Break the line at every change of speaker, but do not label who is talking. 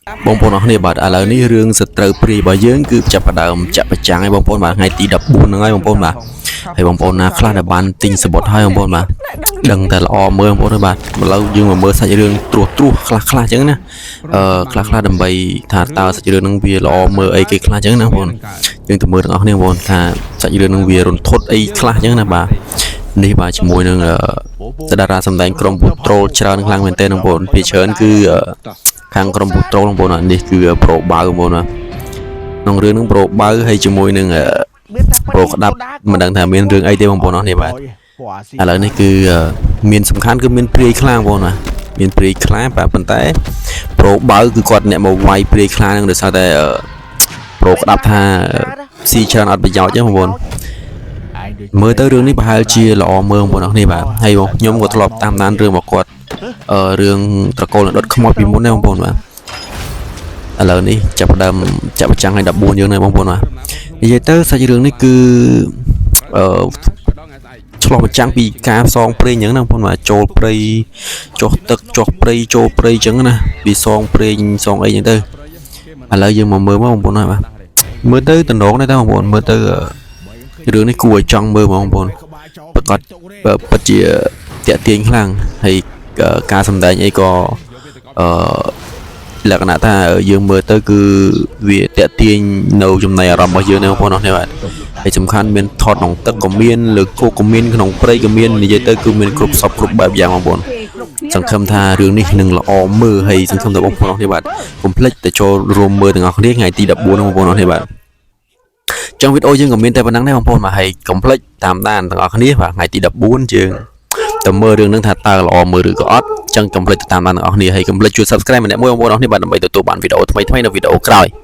បងប្អូនអរគ្នាបាទឥឡូវនេះរឿងសត្រូវព្រាយរបស់យើងគឺចាប់ផ្ដើមចាក់ប្រចាំងហើយបងប្អូនបាទថ្ងៃទី14ហ្នឹងហើយបងប្អូនបាទហើយបងប្អូនណាខ្លះដែលបានទិញសបុតហើយបងប្អូនបាទដឹងតែល្អមើលបងប្អូនហើយបាទឥឡូវយើងមកមើលសាច់រឿងត្រួសត្រាសខ្លះខ្លះអញ្ចឹងណាអឺខ្លះខ្លះដើម្បីថាតើសាច់រឿងហ្នឹងវាល្អមើលអីគេខ្លះអញ្ចឹងណាបងប្អូនយើងទៅមើលទាំងអស់គ្នាបងប្អូនថាសាច់រឿងហ្នឹងវារន្ធត់អីខ្លះអញ្ចឹងណាបាទនេះបាទជាមួយនឹងអឺតារាសម្ដែងក្រុមពូត្រូលច្រើនខ្លាំងមែនទែនបងប្អូនពីច្រើនគឺអឺ ខាងក្រុមពូត្រូលបងប្អូននេះគឺប្រូបាវបងប្អូនណាក្នុងរឿងហ្នឹងប្រូបាវហើយជាមួយនឹងប្រូក្តាប់មិនដឹងថាមានរឿងអីទេបងប្អូនអរនេះបាទឥឡូវនេះគឺមានសំខាន់គឺមានព្រាយខ្លាំងបងប្អូនណាមានព្រាយខ្លាបាទប៉ុន្តែប្រូបាវគឺគាត់អ្នកមកវាយព្រាយខ្លាហ្នឹងដោយសារតែប្រូក្តាប់ថាស៊ីច្រើនអត់ប្រយោជន៍ទេបងប្អូនមើលទៅរឿងនេះប្រហែលជាល្អមើលបងប្អូនអរនេះបាទហើយបងខ្ញុំក៏ធ្លាប់តាមដានរឿងរបស់គាត់អឺរឿងត្រកូលដុតខ្មោចពីមុនដែរបងប្អូនបាទឥឡូវនេះចាប់ផ្ដើមចាប់ប្រចាំងឲ្យ14យើងដែរបងប្អូនបាទនិយាយទៅសាច់រឿងនេះគឺអឺឆ្លោះប្រចាំងពីការផ្សងព្រេងអញ្ចឹងណាបងប្អូនបាទចូលព្រៃចុះទឹកចុះព្រៃចូលព្រៃអញ្ចឹងណាវាសងព្រេងសងអីអញ្ចឹងទៅឥឡូវយើងមកមើលមកបងប្អូនបាទមើលទៅតំណងដែរតើបងប្អូនមើលទៅរឿងនេះគួរឲ្យចង់មើលបងប្អូនប្រកាសពិតជាតាក់ទាញខ្លាំងហើយការសម្ដែងអីក៏អឺលក្ខណៈថាយើងមើលទៅគឺវាតាក់ទាញនៅចំណៃអារម្មណ៍របស់យើងនេះបងប្អូនអរគ្នាបាទហើយសំខាន់មានថតក្នុងទឹកក៏មានលើគោកក៏មានក្នុងព្រៃក៏មាននិយាយទៅគឺមានគ្រប់សពគ្រប់បែបយ៉ាងបងប្អូនសង្ឃឹមថារឿងនេះនឹងល្អមើលហើយសង្ឃឹមថាបងប្អូនអរគ្នាបាទកុំភ្លេចទៅចូលរួមមើលទាំងអស់គ្នាថ្ងៃទី14បងប្អូនអរគ្នាបាទចឹងវីដេអូយើងក៏មានតែប៉ុណ្្នឹងដែរបងប្អូនបាទហើយកុំភ្លេចតាមដានទាំងអស់គ្នាបាទថ្ងៃទី14យើងទៅមើលរឿងហ្នឹងថាតើល្អមើលឬក៏អត់ចឹងកុំភ្លេចទៅតាមដានទាំងអស់គ្នាហើយកុំភ្លេចជួយ Subscribe ម្នាក់មួយបងប្អូនអរគ្នាបាទដើម្បីទទួលបានវីដេអូថ្មីៗនៅវីដេអូក្រោយ។